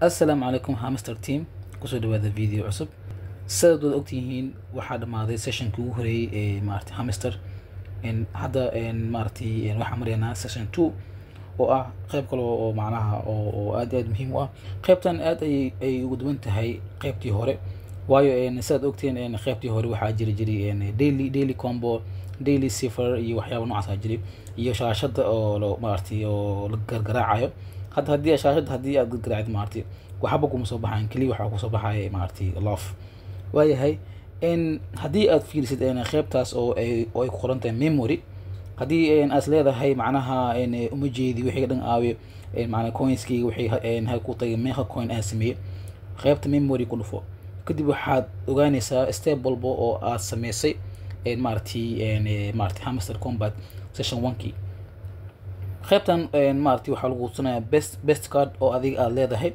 Assalaamu calaykum, Hamster team, kusoo dhawaada video cusub. Sidaad wada ogtihiin, waxaa dhamaaday sessionkii ugu horeeyey ee maaragtay Hamster. Hadda maaragtay waxaan maraynaa session 2 oo ah qayb kale oo macnaha oo aad iyo aad muhiim u ah. Qaybtan aad ay ugu duwan tahay qaybtii hore, waayo sidaad ogtihiin, qaybtii hore waxaa jiri jiray daily combo, daily cipher iyo waxyaaba noocaas jiray, iyo shaashada oo lo maaragtay oo la gargaraacayo. Hadda haddii shaashada haddii aad gargaraacid, maaragtay, waxba kuma soo baxayan, keliya waxaa kusoo baxaya, maaragtay, love. Waayahay, haddii aad fiirisid qaybtaas oo ay ku qoran tahay memory, haddii aad leedahay macnaha uma jeedi wixii dhan aawe, macnaha coinskeyga wixii ha ku tagay, meeqa coin aan sameeyey, qaybta memory ku dhufo. Kadib waxaad ogaanaysaa step walba oo aad sameysay, maaragtay Hamster Combat session 1-kii. Qaybtan, maaragtay, waxaa lagu tusinayaa best card oo adiga aad leedahay,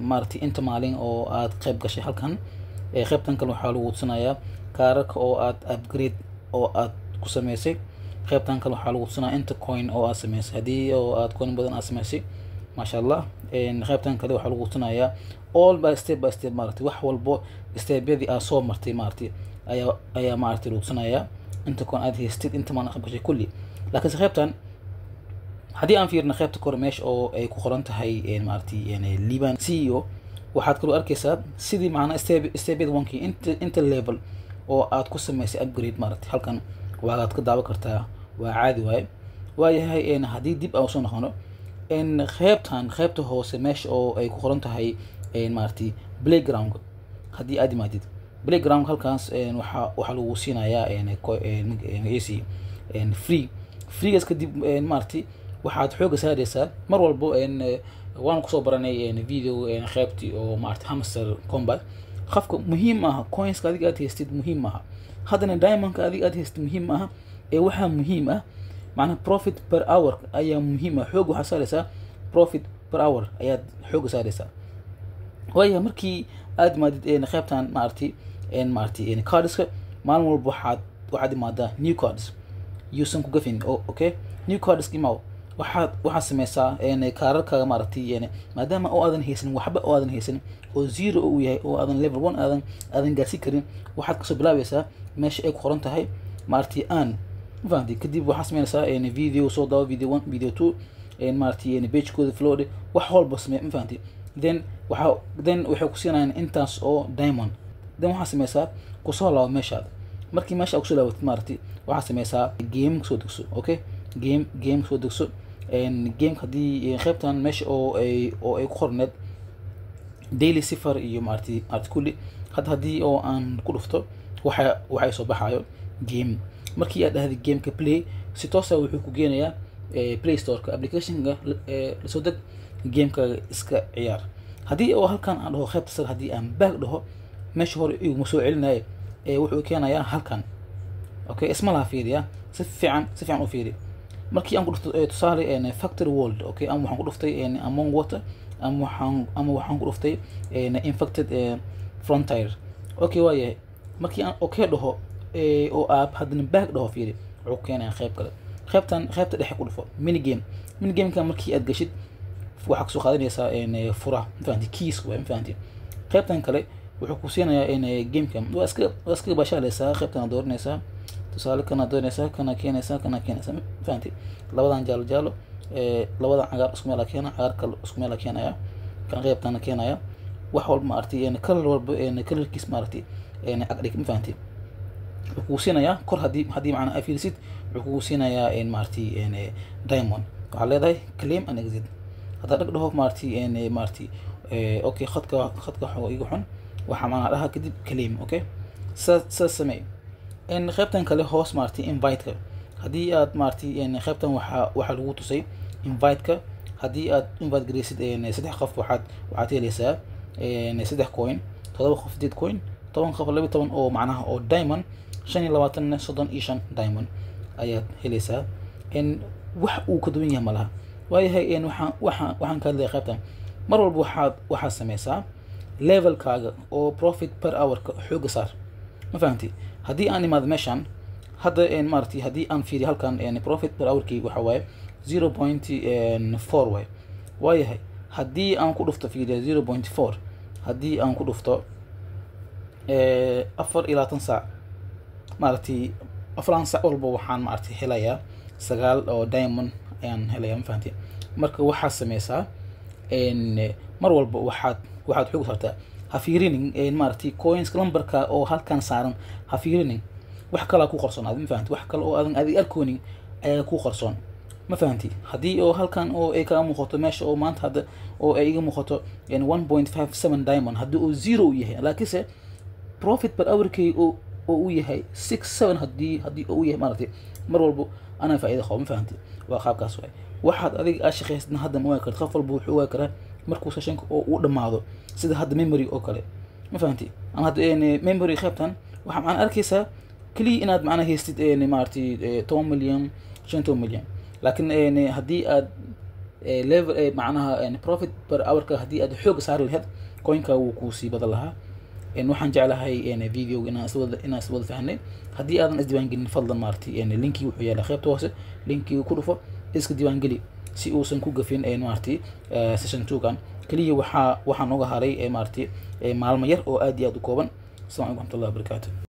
maaragtay, inta maalin oo aad qayb gashay halkan. Qaybtan kale waxaa lagu tusinayaa kaararka oo aad upgrade oo aad ku sameysay. Qaybtan kale waxaa lagu tusinaya inta coin oo aad sameysay, haddii oo aad coin badan aad sameysay, maasha Allah. Qaybtan kale waxaa lagu tusinayaa all by step by step, maaragtay, wax walbo stepyadii aad soo martay, maaragtay, ayaa maaragtay lagu tusinayaa inta coin aad haystid, inta maalin qayb gashay, kulli. Laakiinse qaybtan haddii aan fiirno, qaybta kore meesha oo ay ku qoran tahay, maaragtay, Liban CEO, waxaad kaloo arkaysaa sidii macnaa stepyada 1-kii, inta level oo aad ku samaysay upgrade, maaragtay, halkan waad ka daawan kartaa. Waa caadi waaye. Waayahay, haddii dib aan usoo noqono qaybtan, qaybta hoose meesha oo ay ku qoran tahay, maaragtay, playground, haddii aad imaadid playground, halkaas waxaa lagu siinayaa magaciisii free. Freegaas kadib, maaragtay, waxaad xooga saareysaa mar walbo. Waan kusoo baranay video qaybtii oo maaragtay Hamster Combat. Qofka muhiim maaha coinska adiga aad haystid, muhiim maaha haddana diamondka adiga aad haystid, muhiim maaha. Ee waxaa muhiim ah macnaha profit per hour ayaa muhiim ah. Xoog waxaad saareysaa profit per hour ayaad xooga saareysaa. Waayo markii aad imaadid qaybtan, maaragtay, cardska, maalin walba waxaad imaadaa new cards, yuusan ku gafin. Okay, new cards imaw. Waxaad sameysaa kaararkaaga, maaragtay, maadaama oo aadan haysan waxba, oo aadan haysan, oo zero uu yahay, oo aadan level 1 aadan gaarsiin karin, waxaad kasoo bilaabaysaa meesha ay ku qoran tahay, maaragtay, aan ma fahamtay? Kadib waxaad sameynaysaa video soo daawo, video 1, video 2, maaragtay, pagekooda flow, wax walba samee, ma fahamtay? Then waxa then waxay ku siinayaan intaas oo diamond. Then waxaad sameysaa kusoo laabo meeshaada. Markii meesha aad kusoo laabatid, maaragtay, waxaad sameysaa game soo degso. Okay, game soo degso. Game haddii qaybtan meesha oo ay ku qorneed daily cipher iyo maaragtay kulli, hadda haddii oo aan ku dhufto, waxay soo baxayo game. Markii aad dhahday gameka play, si toosa wuxuu ku geenayaa Play Storeka, applicationka lasoo deg, gamekaaga iska ciyaar. Haddii oo halkan aan dhaho qaybta sare, haddii aan back dhaho, meesha hore iguma soo celinayo ee wuxuu keenayaa halkan. Okay, isma laha. Fiiriya si fiican, si fiican u fiiri. Markii aan ku dhufto, tusaale, Factory World, okay, ama waxaan ku dhuftay Among Water, ama waxaan ku dhuftay Infected Frontier. Okay, waayahay, markii aan okay dhaho oo aab haddana back dhaho, fiiri, wuxuu keenayaa qayb kale. Qaybtan, qaybta dhexe ku dhufo, mini game. Mini gameka markii aad gashid, waxaa kasoo qaadanaysaa fura, ma fahanti? Keys waay, ma fahanti? Qaybtan kale wuxuu ku siinayaa gameka, waa iska bashaaleysaa. Qaybtan aad dooranaysaa, tusaale, kana doonaysaa, kana keenaysaa, kana keenaysaa, ma fahanti? Labadan jaalo jaalo, labadan cagaar isku meel keena, cagaar kale isku meel keenaya, kan qaybtana keenaya. Wax walba, maaragtay, color walba colorkiis, maaragtay, agdhig, ma fahanti? Wuxuu kugu siinayaa kor, haddii macnaa aad fiirisid, wuxuu kugu siinayaa, maaragtay, diamond. Waxaad leedahay claim and exit. Haddaa dhag dhaho, maaragtay, okay, khadka xooga iga xun, waxaa macnaa dhaha kadib claim. Okay, saas sameey. Qaybtan kale hoos, maaragtay, invite-ka, haddii aad, maaragtay, qaybtan waxaa lagu tusay invite-ka. Haddii aad invite gareysid saddex qof, waxaad helaysaa saddex coin, todoba qof 8 coin, 10 qof 12 oo macnaha oo diamond, 25na 35 diamond ayaad helaysaa. Wax uu ka duwan yahay malaha. Waayahay, waxaan ka hadlaya qaybtan. Mar walba waxaad sameysaa levelkaaga oo profit per hour-ka xooga saar, ma fahamti? Haddii aan imaado meeshan hadda, maaragtay, haddii aan fiiriyo halkan, profit per hourkii waxa waaye 0.4 waaye. Waayahay, Haddii aan ku dhufto, fiiriya, 0.4, haddii aan ku dhufto 24 saac, maaragtay, 4 saac walba waxaan, maaragtay, helayaa 9 oo diamond ayaan helayaa, ma fahanti? Marka waxaad sameysaa, mar walba waxaad xoog saartaa, ha fiirinin, maaragtay, coins lambarka oo halkan saaran ha fiirinin. Wax kalaa ku qarsoon aad, ma fahanti? Wax kale oo aadan adig arkoonin ayaa ku qarsoon, ma fahanti? Haddii oo halkan oo ay kaga muuqato meesha oo maanta hadda oo ay iga muuqato 1.57 diamond, haddii uu zero u yahay, laakiinse profit per hourkay oo uu yahay 6 7, haddii uu yahay, maaragtay, mar walbo anaa faa'iido qabo, ma fahanti? Waa qaabkaas waay. Waxaad adiga aad shaqaysatna hadda ma waagi karto. Qof walba wuxuu ogaa karaa markuu sessionka oo uu dhammaado, sida hadda memory oo kale, ma fahanti? Ama hadda memory qaybtan waxaa macnaa arkaysaa keliya inaad macnaa haystid, maaragtay, 10 milyan, 15 milyan. Laakiin haddii aad level, macnaha, profit per hourka haddii aad xooga saari lahayd, coinka wuu kuu sii badan lahaa. Waxaan jeclahay video inaan iswada fahnay. Haddii aadan isdiiwaangelin, fadlan, maaragtay, linkii wuxuu yaalaa qaybta hoose, linkii ku dhufo, iska diiwaangeli si uusan ku gafin, maaragtay, session two-kan. Keliya waxaa nooga haray, maaragtay, maalmo yar oo aad iyo aad u kooban. Asalaamu calaykum waraxmatullahi wabarakaatu.